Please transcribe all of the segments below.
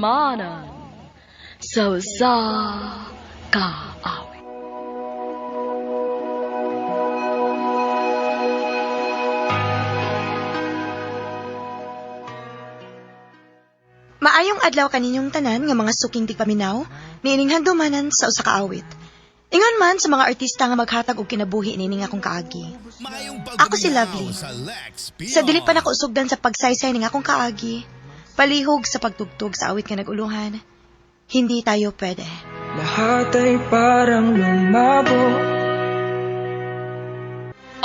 Handumanan sa usa ka awit. Maayong adlaw kaninyong tanan nga mga suking tigpaminaw, niining handumanan sa usa ka awit. Ingon man sa mga artista nga maghatag og kinabuhi niining akong kaagi. Ako si Lovely. Sa dili pa nako usugdan sa pagsaysay ning akong kaagi, palihog sa pagtugtog sa awit nga naguluhan, hindi tayo pwede. Lahat ay parang lumabo.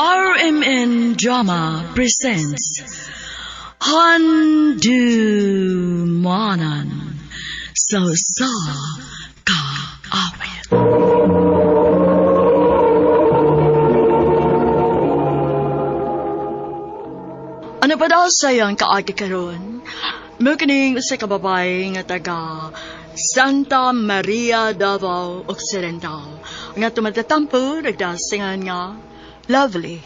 RMN Drama presents Handumanan sa usa ka awit. Ano pa daw sayang kaagi karon? Mukining sa kababay nga taga Santa Maria Davao Occidental nga tumatatampo nagdasingan nga Lovely.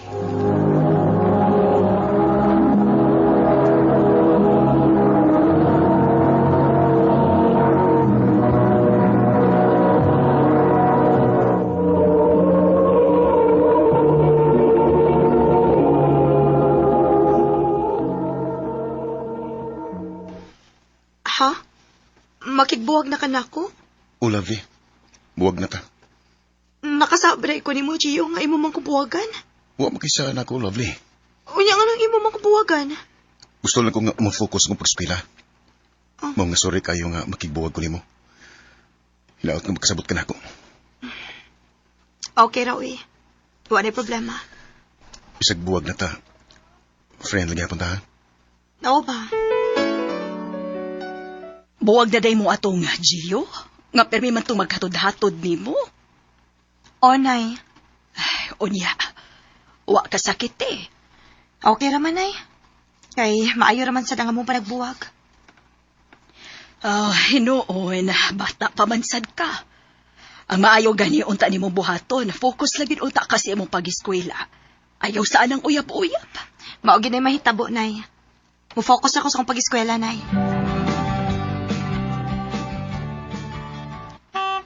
Ha? Makigbuwag na ka nako? O, Lovely. Buwag na ta. Nakasabre ko ni mo, Gio, nga imo mang kubuwagan. Wa makisa na ako, Lovely. Unya nga nang imo mang kubuwagan. Gusto lang ko nga ma-focus ng pag-eskwela. Oh. Mao nga sorry kayo nga makigbuwag ko nimo. Hilaot nga makasabot ka nako. Okay raw eh. Wala na problema. Bisag buwag na ta. Friend lang gyapon ta, ha? Nao ba? Buwag na day mo atong Gio. Nga permi man itong maghatod-hatod nimo. O, nay. Ay, unya. Wa ka sakit eh. Okay raman, nay. Kay maayo raman sa nga mong panagbuwag. Oh, hinuon, bata pa man sad ka. Ang maayo gani unta nimo buhaton, focus lagi unta kasi imong pag-eskwela. Ayaw saan ang uyap-uyap. Mao gid nay mahitabo, nay. Mo-focus ako sa akong pag-eskwela, nay.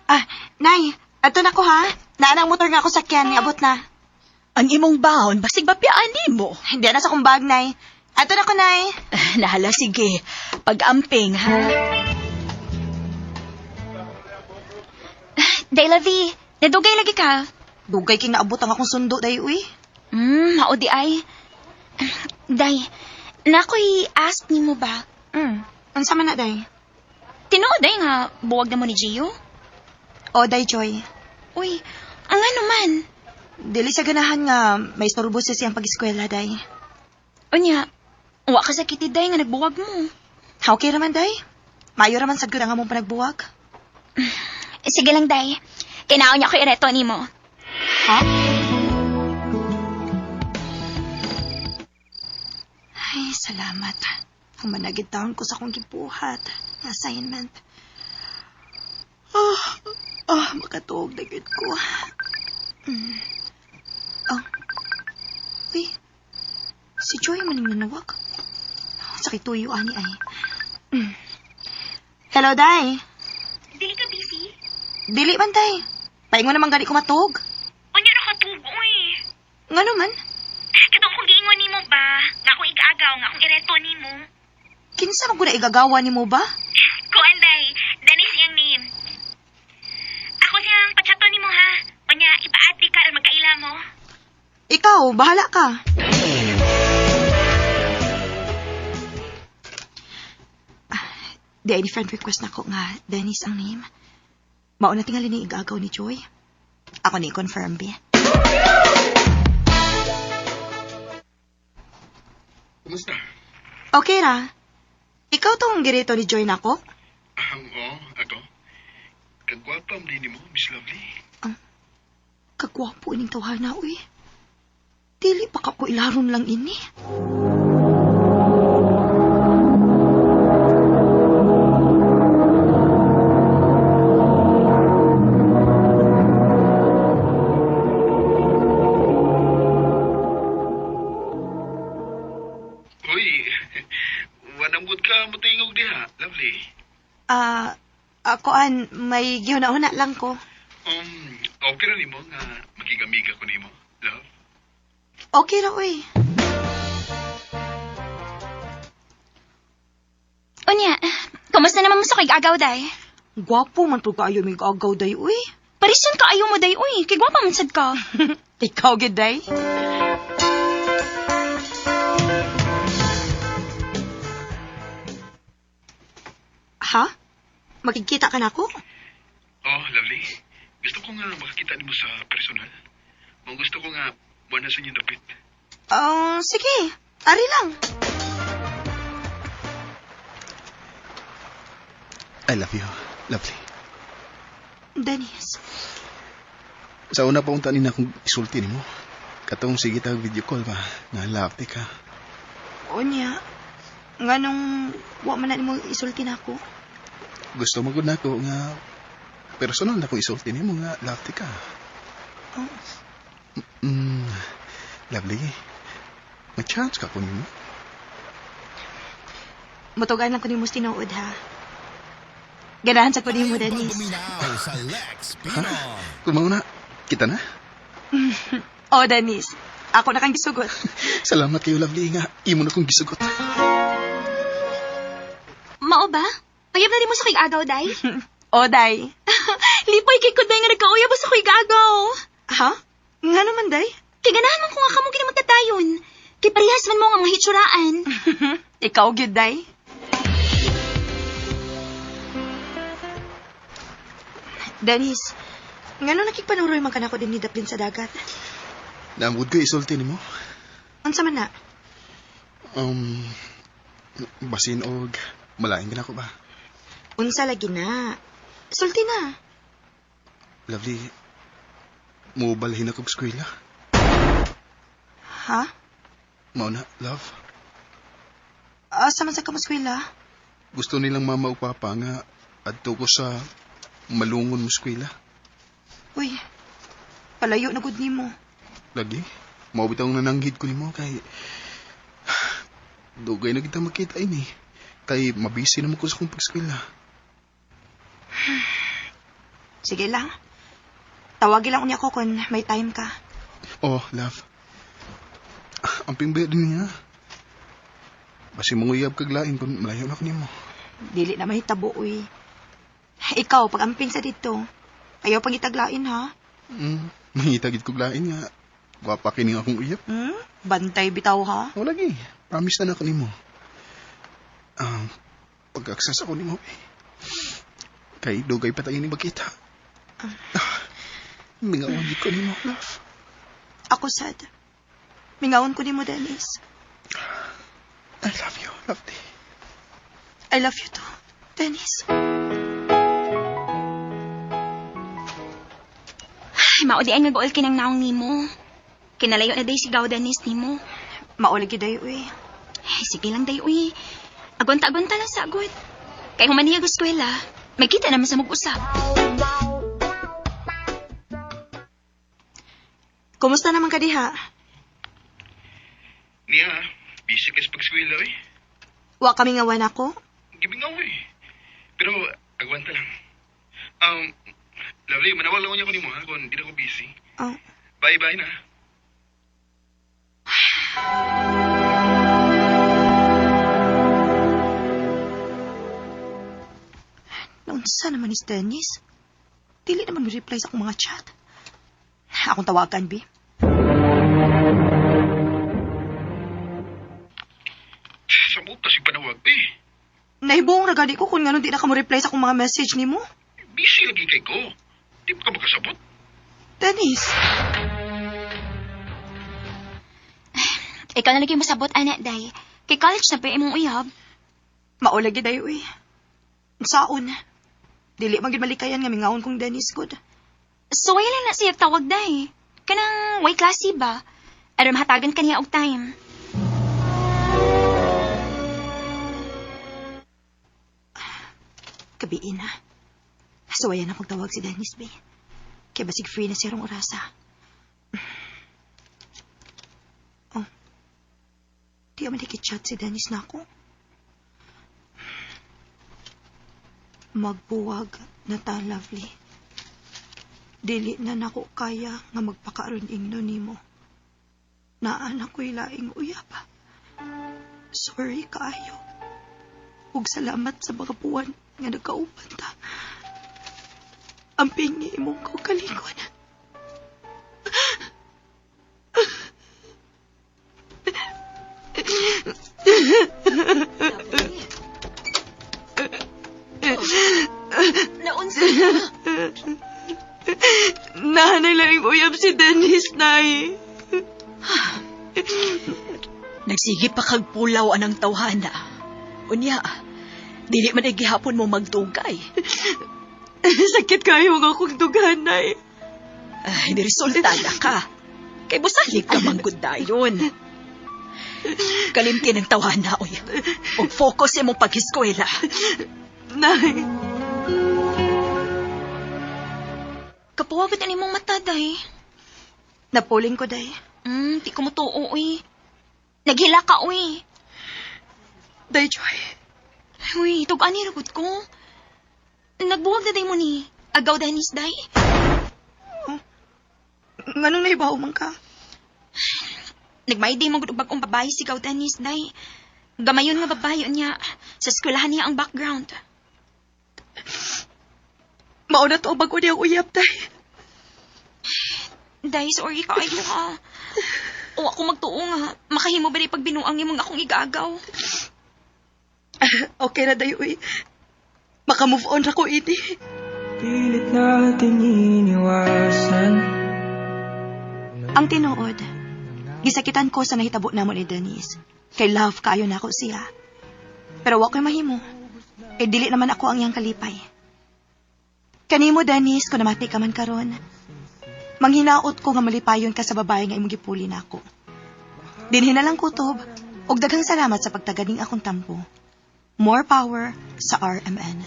Ah, nay, ato na ko ha. Naan ang motor nga ako sakyan, niabot na. Ang imong baon, basig bapiyaan nimo. Hindi na sa akong bag, nay. Ato na ko, nay. Ah, Nahala, sige. Pag-amping, ha? Day, Lavi, nadugay lagi ka. Dugay king naabot ang akong sundo, day, uy. Mao di ay. Day, nakoy ask nimo ba? Unsa man na, day? Tinuod day nga buwag na mo ni Gio? O, day, Joy. Uy, ang ano man? Dili sa ganahan nga may istorbo sa siyang pag-eskwela, day. Unya, wa ka sakiti day nga nagbuwag mo. Okay raman, day. Maayo raman sad gud ang among panagbuwag. Sige lang, day. Kinaon niya ko ireto nimo. Ha? Ay, salamat. Humanagid taon ko sa akong gibuhat. Assignment. Ah, makatuog na gyud ko. Mm. Oh. Uy, si Joy maning nanawag. Sakit tuyo ani ay. Mm. Hello, Day. Dili ka busy? Dili man, Day. Paingon naman gani ko matuog. Unya ra ka tugo eh. Ngano man? Katong kong giingon nimo ba? Nga akong igaagaw, nga akong ireto nimo. Kinsa man ko na igagawa nimo ba? Kuan day, Dennis iyang name. Ako siyang patsato nimo ha. Unya, ipaati ka aron magkaila mo. Ikaw, bahala ka. Ah, Di ay ni friend request na ko nga Dennis ang name. Mauna tingali ni igagaw ni Joy. Ako ni confirm bi. Kumusta? Okay ra. Ikaw tong girito ni Joy nako? Oo, ako. Kagwapa mo din mo, Miss Lovely. Kagwapo ining tawhana uy. Dili pa ka ko ilaron lang ini. Uy, wanang good ka mutingog diha, Lovely. Kuan, may gihuna-huna lang ko. Okay ra nimo nga makigamiga ko nimo, love? Okay ra, uy. Unya, kumusta naman mo sa kay agaw, day? Gwapo man pud kaayo mig agaw day, uy. Parison ka ayaw mo, day, uy. Kay gwapa man sad ka. Ikaw gid day. Ha? Makikita ka na ako? Oh, lovely. Gusto ko nga makakita nimo sa personal. Mong gusto ko nga buwan na sa inyong dapit. Oh, sige. Ari lang. I love you, lovely. Dennis. Sa una pa unta ni na akong isulti nimo. Katong sige tag video call ba, nga lovely ka. Unya. Nganong wa man na nimo isulti na ako. Gusto mo gud nako nga personal na akong isulti nimo nga lovely ka. Oh. Lovely. May chance ka ko nimo. Mutugan lang ko nimo tinuod ha. Ganahan sa ko nimo, Dennis. Ha? Kung mauna, kita na. Oh, Dennis. Ako na kang gisugot. Salamat kayo, lovely nga. Imo na kong gisugot. Mao ba? Uyab na rin mo sa kay agaw, day? Oh, day. Lipoy kay kuday nga nagkauyab sa kay agaw. Ha? Nga naman, day? Kay ganahan man ko nga kamo ginamagkatayon. Kay parehas man mo nga mga hitsuraan. Ikaw gyud, day. Dennis, ngano nakigpanuroy man kanako din ni Daplin sa dagat? Naamod ko isulti nimo. Unsa man na? Basin og malain ka na ko ba? Unsa lagi na? Sulti na. Lovely, mubalhin ako og eskwela. Ha? Mao na, love. Asa man sa ka eskwela? Gusto nilang mama ug papa nga adto ko sa malungon mo eskwela. Uy, palayo na gud nimo. Lagi, mao bitaw nananghid ko nimo kay dugay na kita makita ini. Kay mabisi na mo ko sa akong pag-eskwela. Sige lang. Tawagin lang unya ko kung may time ka. Oh, love. Ang pingbaya din niya. Basi manguyab kag lain kung malayo na ko nimo. Dili na mahitabo, uy. Ikaw, pag amping sa dito, ayaw pag itaglain, ha? Mangita gid kog lain nga. Gwapa kini nga akong uyab. Bantay bitaw, ha? O lagi, promise na nako nimo. Pag-access ako nimo, eh. Kay dugay pa tayo ni magkita. Mingawan gid ko nimo, love. Ako sad. Mingawon ko nimo, Dennis. I love you, lovely. I love you too, Dennis. Ay, mao di ay nga guol kinang naong nimo. Kinalayo na day si Gaw Dennis nimo. Maulig gyud day, uy. Ay, sige lang day, uy. Agunta-agunta lang sa agot. Kay human niya eskwela, magkita naman sa mag-usap. Kumusta naman ka diha? Niya, busy ka sa pag-eskwela, eh. Wa kami nga wan ako. Gibingaw, eh. Pero, agwanta lang. Lovely, manawag lang niya ko nimo, ha? Kung di na ko busy. Oh. Bye-bye na. Naunsa naman ni Dennis? Dili naman mo reply sa akong mga chat. Akong tawagan, bi. Samot na si panawag, eh. Nahibuong ra gani ko kung nganong di na ka mo reply sa akong mga message nimo. Busy lagi kay ko. Di pa ka makasabot. Dennis, Ikaw na lagi masabot, anak, day. Kay college na pa imong uyab. mao lagi dayo eh. Saon? Dili man gyud malikayan nga mingaon kong Dennis good. So, wala lang na siya tawag, day. Kanang way klase ba? Aron mahatagan ka niya og time. Kabiin na. Suwayan na magtawag si Dennis, be. Kaya basig free na siya rong orasa. Oh. Di man chat si Dennis na ako. Magbuwag na ta, Lovely. Dili na nako kaya nga magpakaroon ingno nimo. Naa na ko'y laing uyab. Sorry kaayo. Ug salamat sa mga buwan nga nagkauban ta. Amping ni imong kaugalingon. Naunsa ka? Naa nay laing uyab si Dennis, Nay. Nagsige pa kag pulaw anang tawhana. Unya, dili man ay gihapon mo magdugay. Sakit kayo nga akong dughan, Nay. Ay, niresulta na ka. Kay busalig ka manggod dayon. Kalimti ng tawhana, oy. Ug focus imong pag-eskwela. Nay. Kapuwagod ani mong mata, day. Napuling ko, day. Di ko mutuo, uy. Naghila ka, uy. Day, Joy. Uy, tug-ani ragot ko. Nagbuwag na day mo ni Agaw Dennis, day. Nganong naibaw man ka? Nagmay day mo gud og bag-ong babae si Gaw Dennis, day. Gamayon nga babae niya. Sa eskwelahan niya ang background. Mauna to ang bago niyang uyab, day. Day, sorry kaayo ha. O ako magtuo nga. Makahimo ba pag binuang imong akong igagaw? Okay na, day, uy. Maka-move on ako, ini. Pilit nating iniwasan. Ang tinuod, gisakitan ko sa nahitabo namo ni Denise. Kay love kaayo nako siya. Pero wa ko'y mahimo. Kay dili naman ako ang iyang kalipay. Kanimo, Denise, kung namati ka man karon, manghinaot ko nga malipayon ka sa babae nga imong gipuli nako. Dinhi na lang kutob, ug daghang salamat sa pagtaganing akong tampo. More power sa RMN.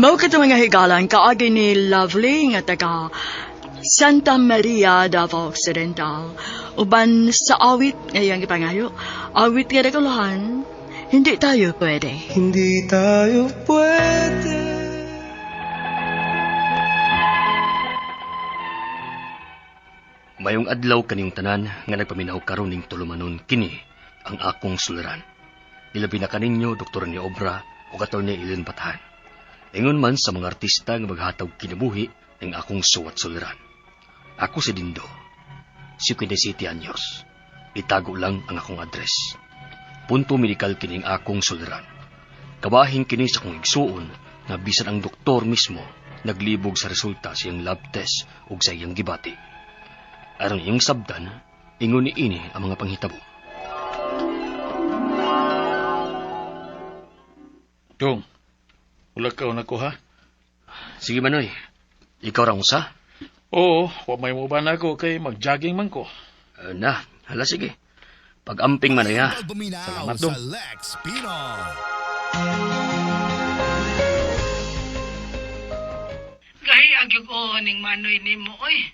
Mao kato mga higalan kaagi ni Lovely nga taga Santa Maria, Davao Occidental. Uban sa awit ngayong ipangayo, awit nga naguluhan, hindi tayo pwede. Hindi tayo pwede. Mayong adlaw kaniyong tanan nga nagpaminaw karon ning tulumanon kini ang akong suliran. Ilabi na kaninyo Dr. ni Obra o Atty. Ilin Batahan. Ingon man sa mga artista nga maghatag kinabuhi ng akong suwat suliran. Ako si Dindo, 57 anyos. Itago lang ang akong address. Punto medikal kining akong suliran. Kabahin kini sa akong igsuon nga bisan ang doktor mismo naglibog sa resulta sa iyang lab test ug sa iyang gibati. Aron iyong sabdan, ingon ni ini ang mga panghitabo. Dong, ulakaw na ko ha? Sige Manoy, ikaw ra usa? Oo, wa may mo ba na ako kay mag-jogging man ko. Na, hala sige. Pag-amping Manoy ha. Salamat, Dong. Sa Lex Pino. Gahi agyog oo ning manoy nimo oy.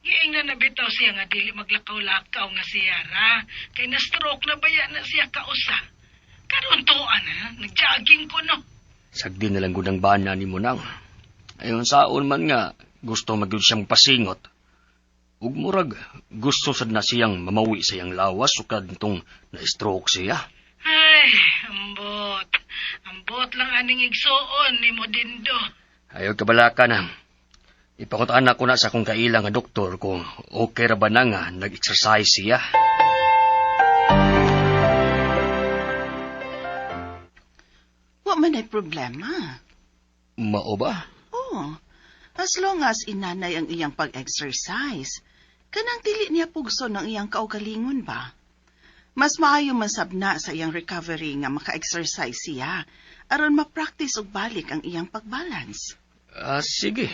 Giingnan na bitaw siya nga dili maglakaw-lakaw nga siya ra. Kay na stroke na baya na siya kausa. Karon tuan ha, nagjogging ko no. Sagdi na lang gud ang bana ni mo nang. Ayon saon man nga, gusto magyud siyang pasingot. Ug murag, gusto sad na siyang mamawi sa iyang lawas sukad nitong na-stroke siya. Ay, ambot. Ambot lang aning igsuon nimo Dindo. Ayaw kabalaka na. Ipakutaan ako na sa akong kaila nga doktor kung okay ra ba na nga nag-exercise siya. Wa man ay problema. Mao ba? Oo. As long as inanay ang iyang pag-exercise, kanang dili niya pugso ng iyang kaugalingon ba? Mas maayo man sab na sa iyang recovery nga maka-exercise siya aron ma-practice og balik ang iyang pagbalance. Sige.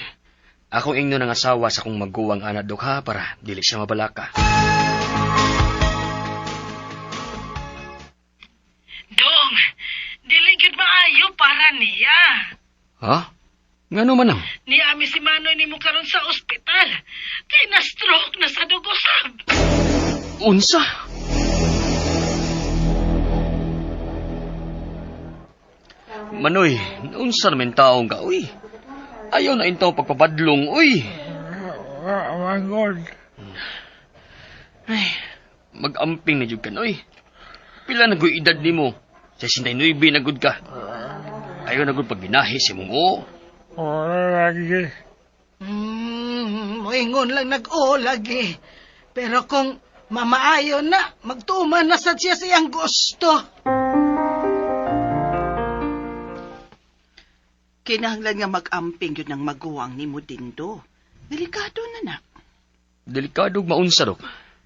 Akong ingno ng asawa sa akong maguwang anak dok ha para dili siya mabalaka. Dong, dili gyud maayo para niya. Ha? Ngano man ang? Niami si Manoy nimo karon sa ospital. Kay na-stroke na sa dugo sab. Unsa? Manoy, unsa naman taong ka, uy? Ayaw na intaw pagpabadlong, uy. Mangod. Ay, mag-amping na jud ka, noy. Pila na gud edad nimo? 69 na gud ka. Ayaw na gud pagbinahi sa imong oo. Lagi. Moingon lang nag-o lagi. Pero kung mamaayo na, magtuman na sad siya sa iyang gusto. Kinahanglan nga mag-amping yun ang maguwang nimo Dindo. Delikado na na. Delikado og maunsa dok.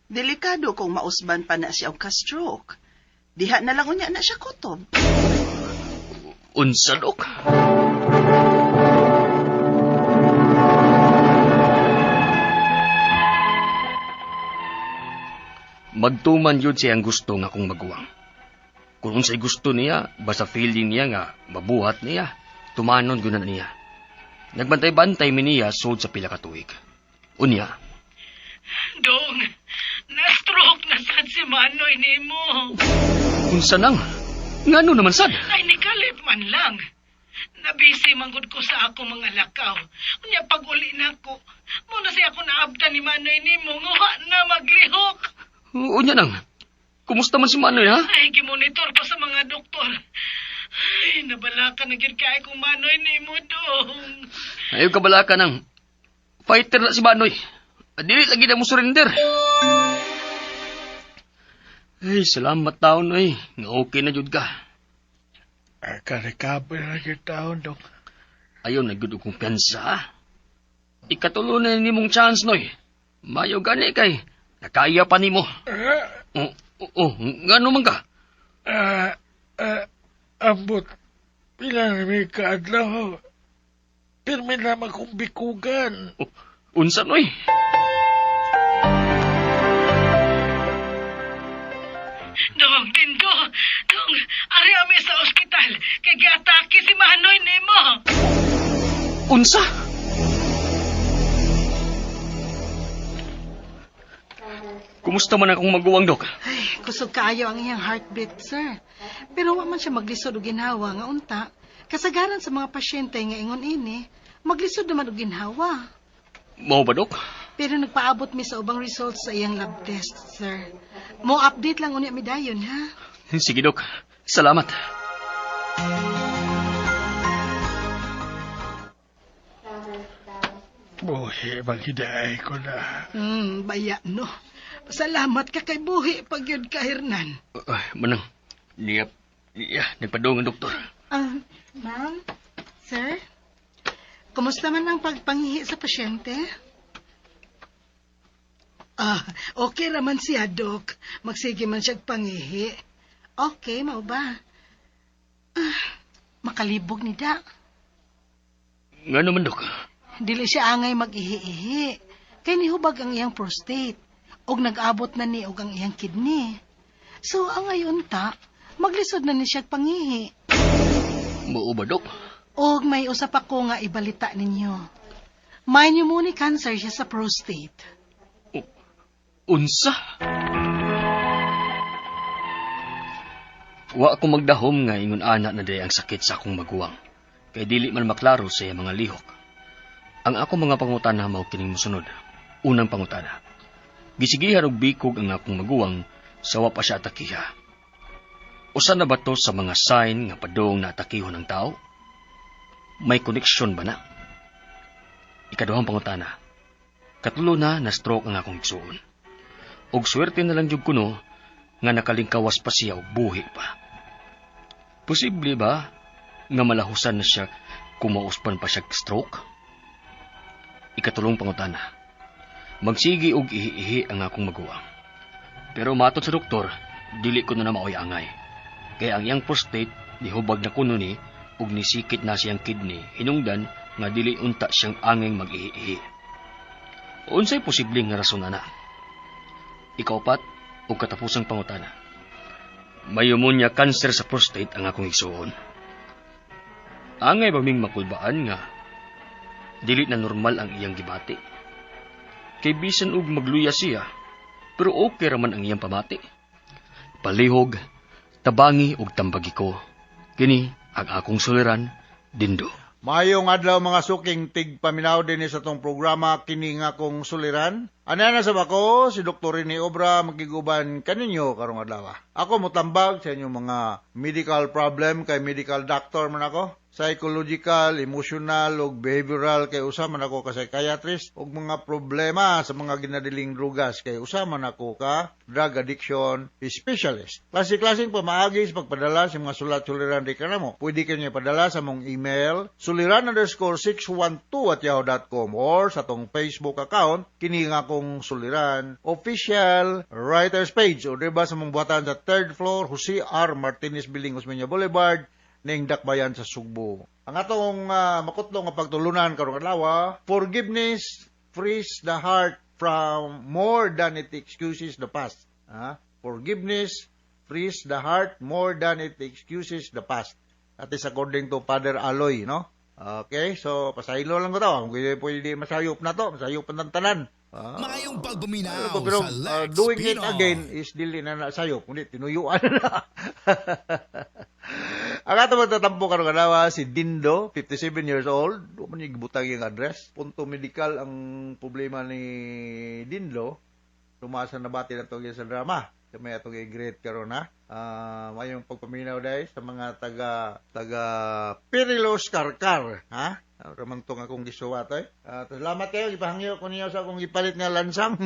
Delikado kung mausban pa na siya og ka-stroke. Diha na lang unya na siya kutob. Unsa dok? Magtuman yun siyang gusto nga akong maguwang. Kung unsay gusto niya, basta feeling niya nga mabuhat niya, tumanon gyud na niya. Nagbantay-bantay mi niya sud sa pila ka tuig. Unya, Dong, na-stroke na sad si Manoy nimo. Unsa nang? Ngano naman sad? Ay, nikalip man lang. Nabisi manggod ko sa ako mga lakaw. Unya pag uli na ko, muna siya ako naabta ni Manoy nimo nga wa na maglihok. Unya nang. Kumusta man si Manoy ha? Ay, gimonitor pa sa mga doktor. Ay, nabalaka na gyud kay kung Manoy nimo, dong. Ayaw kabalaka nang. Fighter na si Manoy. Dili lagi na mo surrender. Ay, salamat taon oy. Nga okay na jud ka. Ka-recover na gyud taon, dok. Ayaw na gyud og kumpiyansa. ha? Ikatulo na nimong chance noy. Mayo gani kay nakaya pa nimo. Oh, oh, oh, ngano man ka? Ambot, pila na may kaadlaw. Pirmi lamang kong bikugan. Oh, unsa noy? Dong, Dindo, dong, ari ami sa ospital kay giatake si Manoy nimo. Unsa? Kumusta man akong maguwang, Dok? Ay, kusog kaayo ang iyang heartbeat, sir. Pero wa man siya maglisod og ginhawa nga unta. Kasagaran sa mga pasyente nga ingon ini, maglisod naman og ginhawa. Mao ba, Dok? Pero nagpaabot mi sa ubang results sa iyang lab test, sir. Mo update lang unya mi dayon, ha? Sige, Dok. Salamat. Buhi, maghidaay ko na. Baya no. Salamat ka kay buhi pag yun ka, Hernan. Manang, niya, nagpadung ang doktor. Ma'am, sir, kumusta man ang pagpangihi sa pasyente? Ah, okay raman siya, Dok. Magsige man siya pangihi. Okay, mao ba? Ah, makalibog ni da. Ngano man, Dok? Dili siya angay mag-ihi-ihi. Kay nihubag ang iyang prostate. Og nag-abot na ni og ang iyang kidney. So, ang ngayon ta, maglisod na ni siya pangihi. Mao ba, Dok? Og may usap ako nga ibalita ninyo. May pneumonia cancer siya sa prostate. Unsa? Wa ako magdahom nga ingon ana na day ang sakit sa akong maguwang. Kay dili man maklaro sa iyang mga lihok. Ang ako mga pangutana mao kining mosunod. Unang pangutana. Gisigihan og bikog ang akong maguwang sa wa pa siya atakiha. Usa na ba to sa mga sign nga padung na atakihon ang tao? May koneksyon ba na? Ikaduhang pangutana. Katulo na na-stroke ang akong igsuon. Og swerte na lang jud kuno nga nakalingkawas pa siya og buhi pa. Posible ba nga malahusan na siya kung mauspan pa siya stroke? Ikatulong pangutana. Magsigi og ihi-ihi ang akong maguwang. Pero matod sa doktor, dili ko na maoy angay. Kaya ang iyang prostate nihubag na kuno ni ug nisikit na siyang kidney hinungdan nga dili unta siyang angeng mag-ihi-ihi. Unsay posibleng nga rason ana? Ikaupat ug katapusang pangutana. May pneumonia cancer sa prostate ang akong igsuon. Angay ba ming makulbaan nga dili na normal ang iyang gibati? Kay bisan og magluya siya, pero okay raman ang iyang pamati. Palihog, tabangi og tambagi ko. Kini ang akong suliran, Dindo. Maayong adlaw, mga suking tigpaminaw dinhi sa atong programa "Kini nga Akong Suliran". Ana na sa bako si Dr. Rene Obra, makiguban kaninyo karong adlaw. Ako motambag sa inyong mga medical problem kay medical doctor man ako. Psychological, emotional ug behavioral kay usa man ako ka psychiatrist, ug mga problema sa mga ginadiling drugas kay usa man ako ka drug addiction specialist. Klase-klaseng pamaagi sa pagpadala sa mga sulat suliran di kanamo. Pwede kanyo padala sa mong email suliran_612@yahoo.com or sa atong Facebook account, "Kini nga Akong Suliran Official Writers Page, o diba sa mong buhatan sa third floor, Jose R. Martinez Building, Osmeña Boulevard, ning Dakbayan sa Sugbo. Ang atong makutlo nga pagtulunan karong adlaw, forgiveness frees the heart from more than it excuses the past. Ha? Forgiveness frees the heart more than it excuses the past. That is according to Father Aloy, no? Okay, so pasaylo lang ko to. Kung pwede masayop na to, masayop ang tanan. Maayong pagpaminaw Pero sa Lex doing it Pinoy. Again is dili na nasayop, kundi tinuyuan na. Ang ato magtatampo karong adlaw si Dindo, 57 years old. Wa man niya gibutang yung address. Punto medical ang problema ni Dindo. Tumasa na bati na to sa drama. Kami atong i-greet karon, ha. Mayong pagpaminaw dahil sa mga taga taga Perilos Karkar, ha? Raman tong akong gisuwat ay. Salamat kayo, gipahangyo ko niyo sa akong gipalit nga lansang.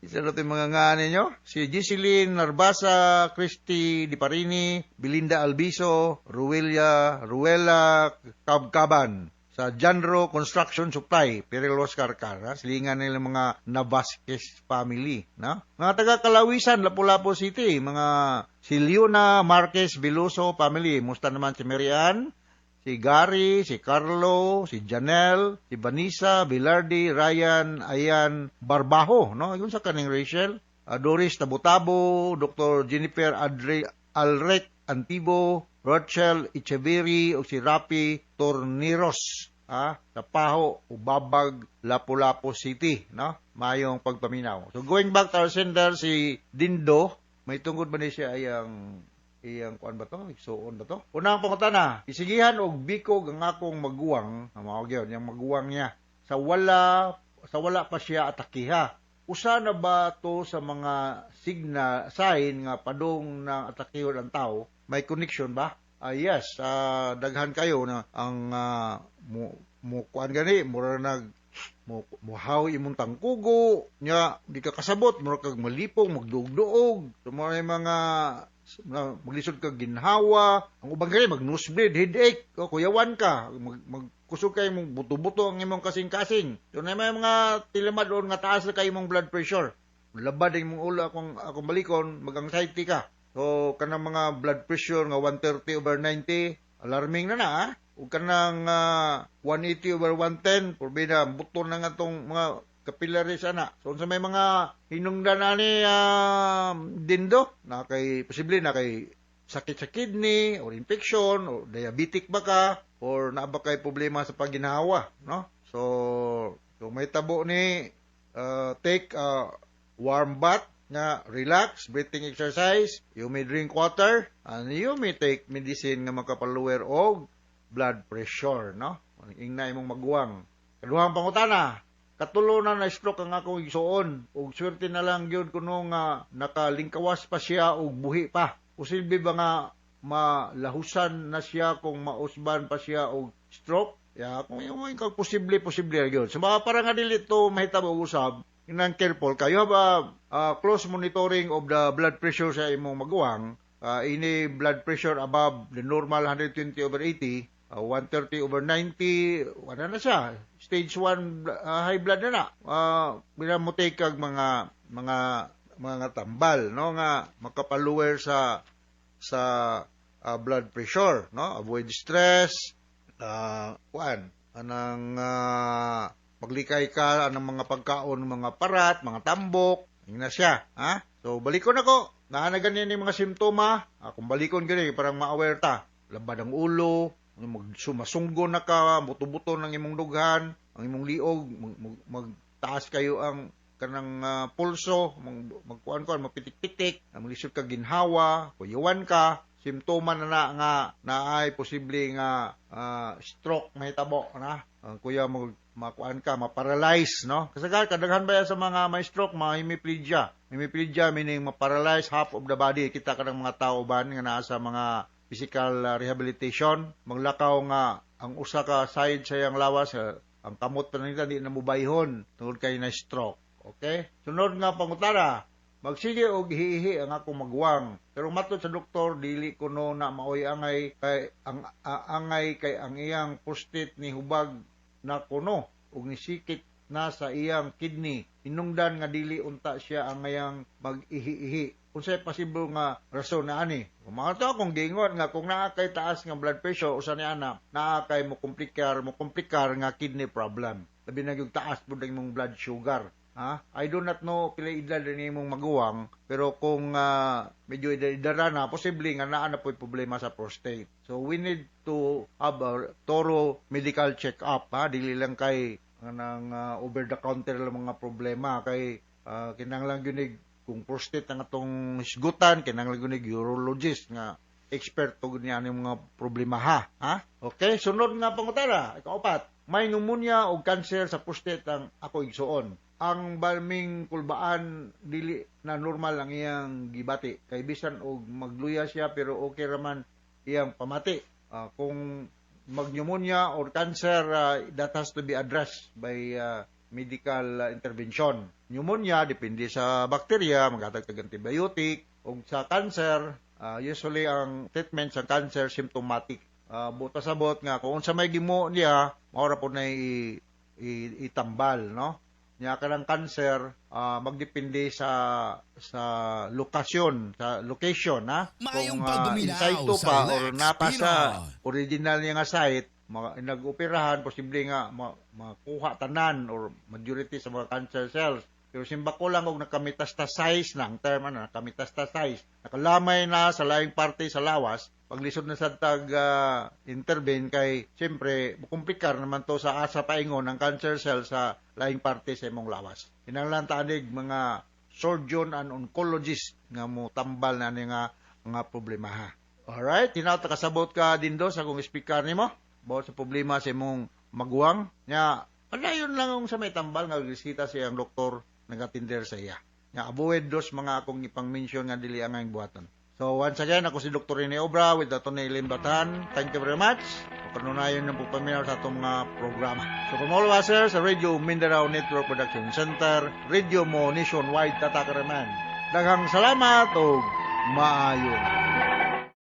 Isa na ito yung mga nga ninyo. Si Giseline Narbasa, Christy Di Parini, Belinda Albiso, Ruelia, Ruela Kabkaban sa Janro Construction Supply, Perilos Karkar, ha? Silingan nila mga Navasquez family. No? Mga taga Kalawisan, Lapu-Lapu City, mga si Leona Marquez Veloso family. Musta naman si Marian, si Gary, si Carlo, si Janelle, si Vanessa, Velarde, Ryan, Ayan, Barbajo, no? Yun sa kaning Rachel, Doris Tabutabo, Dr. Jennifer Adre Alrec Antibo, Rochelle Echeverry, o si Rapi Torniros, ah, sa Paho, Ubabag, Lapu-Lapu City, no? Mayong pagpaminaw. So going back to our sender, si Dindo, may tungod ba ni siya ay ang iyang kuan ba to? Igsuon ba to? Unang pangutana, isigihan og bikog ang akong maguwang, ang mao gyud, yang maguwang niya sa wala pa siya atakiha. Usa na ba to sa mga signal sign nga padung na atakihon ang tao? May connection ba? Ah, yes, daghan kayo na ang mo mo kuan gani, mura nag mo muhaw imong tangkugo nya, di ka kasabot, mura kag malipong, magduog-duog. So mo mga na, maglisod kag ginhawa. Ang uban gani mag nosebleed, headache o kuyawan ka, mag, magkusog kay mong buto-buto ang imong kasing-kasing. So na may mga tilamad on nga taas na kay imong blood pressure, labad ang imong ulo, akong akong balikon, mag-anxiety ka. So kanang mga blood pressure nga 130 over 90, alarming na na, ha? Ug kanang 180 over 110, porbida buto na nga tong mga capillaries ana. So unsa may mga hinungdan ani, Dindo, na kay posible na kay sakit sa kidney or infection or diabetic ba ka or naa ba kay problema sa pagginhawa, no? So kung may tabo ni, take a warm bath nga relax, breathing exercise, you may drink water, and you may take medicine nga makapalower og blood pressure, no? Ingna imong maguwang. Kaduhang pangutana, katulo na na stroke ang akong igsuon ug swerte na lang gyud kuno nga nakalingkawas pa siya ug buhi pa. Posible ba nga malahusan na siya kung mausban pa siya og stroke? Ya, kung yung kag posible, posible gyud. So mga para nga dili to mahitabo usab, inang careful kayo, have a close monitoring of the blood pressure sa imong maguwang. Ini blood pressure above the normal 120 over 80, 130 over 90, wala na siya. Stage 1 high blood na na. Bila mo take kag mga tambal, no, nga makapalower sa blood pressure, no? Avoid stress, kuan, anang paglikay ka anang mga pagkaon, mga parat, mga tambok, na siya, ha? So balikon ako. Naa na gani ni mga simptoma, kung balikon gani parang ma-aware ta. labad ang ulo, magsumasunggo na ka, buto-buto ng imong dughan, ang imong liog, magtaas kayo ang kanang pulso, magkuan-kuan, mapitik-pitik, maglisod ka ginhawa, kuyuwan ka, simptoma na na nga naay posible nga stroke mahitabo na. Ang kuya makuan ka, ma-paralyze, no? Kasagaran kadaghan ba sa mga may stroke, mga hemiplegia. Hemiplegia meaning ma-paralyze half of the body. Kita ka ng mga tao ban nga naa sa mga physical rehabilitation, maglakaw nga ang usa ka side sa iyang lawas, ang kamot pa nila di na mubayhon tungod kay na stroke. Okay? Sunod nga pangutana, magsige og hihi ang akong maguwang. Pero matod sa doktor, dili kuno na maoy angay kay ang angay kay ang iyang prostate ni hubag na kuno ug nisikit na sa iyang kidney. Hinungdan nga dili unta siya angayang mag-ihi-ihi. Unsay posible nga rason na ani? Mga to akong giingon nga kung naa kay taas nga blood pressure usa ni ana, naa kay mo komplikar nga kidney problem. Labi na yung taas pud ang imong blood sugar. Ha? I do not know pila edad ni imong maguwang, pero kung medyo edad na, posible nga naa na po'y problema sa prostate. So we need to have a thorough medical check-up, ha? Dili lang kay nang over the counter lang mga problema kay kinahanglan gyud kung prostate ang atong hisgutan, kinahanglan gyud urologist nga eksperto gyud niya ang mga problema, ha. Ha? Okay, sunod nga pangutana, ikaupat. May pneumonia o cancer sa prostate ang ako igsuon. Ang balming kulbaan dili na normal ang iyang gibati. Kay bisan og magluya siya pero okay raman iyang pamati. Kung mag-pneumonia or cancer, that has to be addressed by medical intervention. Pneumonia, depende sa bakterya, maghatag kag antibiotic. Og sa cancer, usually ang treatment sa cancer symptomatic. Buta sabot nga kung unsa may gimo niya, mao ra pod na itambal, no? Nya kanang cancer, magdepende sa lokasyon, sa location, ha. Maayong Kung pagpaminaw in situ sa pa or Lex napa sa Pino. Original niya nga site, nag-operahan, posible nga makuha tanan or majority sa mga cancer cells. Pero simbako lang og nakametastasize na, ang term ano, nakametastasize, nakalamay na sa laing parte sa lawas, paglisod na sa tag intervene kay siyempre mukomplikar naman to sa asa paingon ang cancer cell sa laing parte sa imong lawas. Kinahanglan tanig mga surgeon and oncologist nga mo tambal na ni nga mga problema, ha. Alright, hinaut kasabot ka Dindo sa akong speaker nimo about sa problema sa imong maguwang. Nya, padayon lang ang sa may tambal nga resita sa iyang doktor nagatinder sa iya. Nya avoid dos mga akong ipang-mention nga dili ang buhaton. So once again, ako si Dr. Rene Obra with Atty. Lim Batan. Thank you very much. Kanunayon ng pagpaminaw sa atong mga programa. So from all of us here sa Radio Mindanao Network Production Center, Radio Mo Nationwide, Tatakaraman. Daghang salamat o maayon.